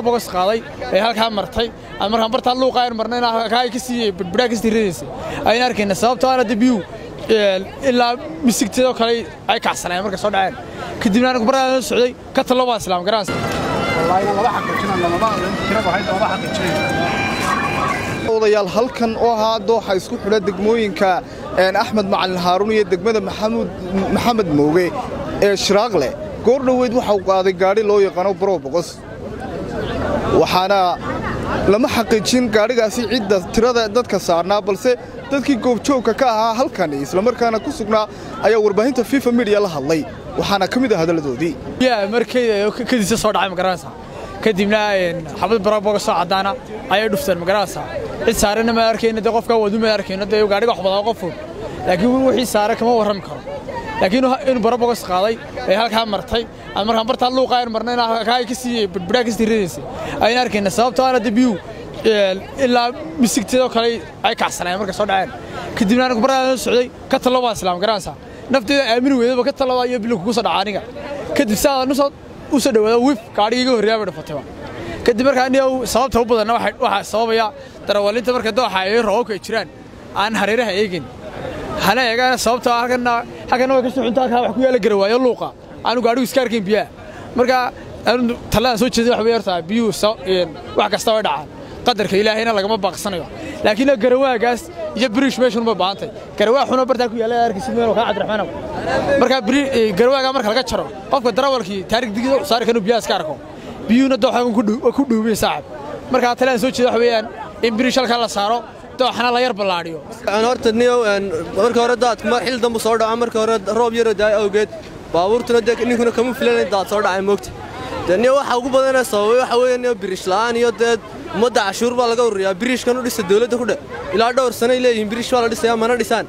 Bogos qaaday ee halkaa martay aan markaan bartaa luuqa aynu marnay halkaa ay ka sii bidbidhaa ka sii ridaysay ayaan arkayna, sababtoo ana dee biyuhu ilaa misigteedoo kale ay kacsanayeen markay soo dhaceen. Kadibna anigu baraan socday ka tallo baan islaam garaan. Odayaal, halkan oo ahaa dooxa isku xidha degmooyinka Axmed Macalin Haaruun iyo degmada Maxamuud Maxamed Mooge ee Shiraaqle, goor dhoweyd waxa uu qaaday gaadhi loo yaqaano Brobogos, waxaana lama xaqiijin gaadhigaasi cidda tirada dadka saarnaa, balse dadkii goobjoogka ka ahaa halkani islamarkaana ku sugnaa ayaa warbaahinta FIFA Media la hadlay, waxaana ka mid ah hadalladoodii. Biyaha markay kadiisa soo dhacay, ma garanaysaa, kadibna xabad barabogos oo caddaana ayay dhufteen, ma garanaysaa. Cid saarana ma arkayno, dee qofkaa wadu ma arkayno, dee gaadhiga wax wadaa qofu, laakiin wixii saare kama warrami karo. Laakiin inuu barabogos qaaday ee halkaa martay aan markaan bartaa luuqa aynu marnay halkaa ay ka sii bidbidhaa ka sii ridaysay ayaan arkayna, sababtoo ana dee biyuhu ilaa misigteedoo kale ay kacsanayeen markay soo dhaceen. Kadibna anigu baraan socday ka tallo baan islaam, garanaysaa, nafteeda aamini weydaba ka tallo iyo bilo kugu soo dhaca aniga. Kadib si aan usoo u soo dhawaado, wif gaadhigii iga horreeyaa bay dhufatayba. Kadib markaa aniga sababta u badanna waxaa sababaya darawaliinta marka dooxa ay roobabka ay jiraan aan hareeraha eegin hana eegaana, sababta halkana halkana way ka soo xunta, halkaa wax ku yaala garawaayo luuqa aanu gaadhigu iska arkayn biyaha. Marka aanu talladaan soo jeedin wax bay horta biyuhu wax kasta way dhacaan, qadarka ilaahayna lagama baaqsanayo, laakiin garawaagaas iyo biriish meeshun bay baahantay. Garawaa xuna bartaa ku yaala arkaysid meel kaa Cabdiraxmaan. Marka garawaaga marka laga jaro, qofka darawalkii taarig digida saari kanu biyaha iska arko, biyuhuna dooxa ku dhuubay saaxib. Marka talaan soo jeeda wax weeyaan in biriish halkaa la saaro, dooxana la yar ballaadhiyo. Horta niyow, marka hore daadku mar xil dambu soo dhaco, marka hore roob yaroo daay awgeed baabuurtuna dee ninkuna kama filanay daad soo dhacay moogta. Dee niyo waxa ugu badanee sababay waxa weeye niyo biriish la'aan iyo dee ummadda cashuur baa laga ururiyaa. Biriishkan u dhisa dawladda ku dhe ilaa dhowr sanay leeyihiin biriish baa la dhisayaa, mana dhisaan.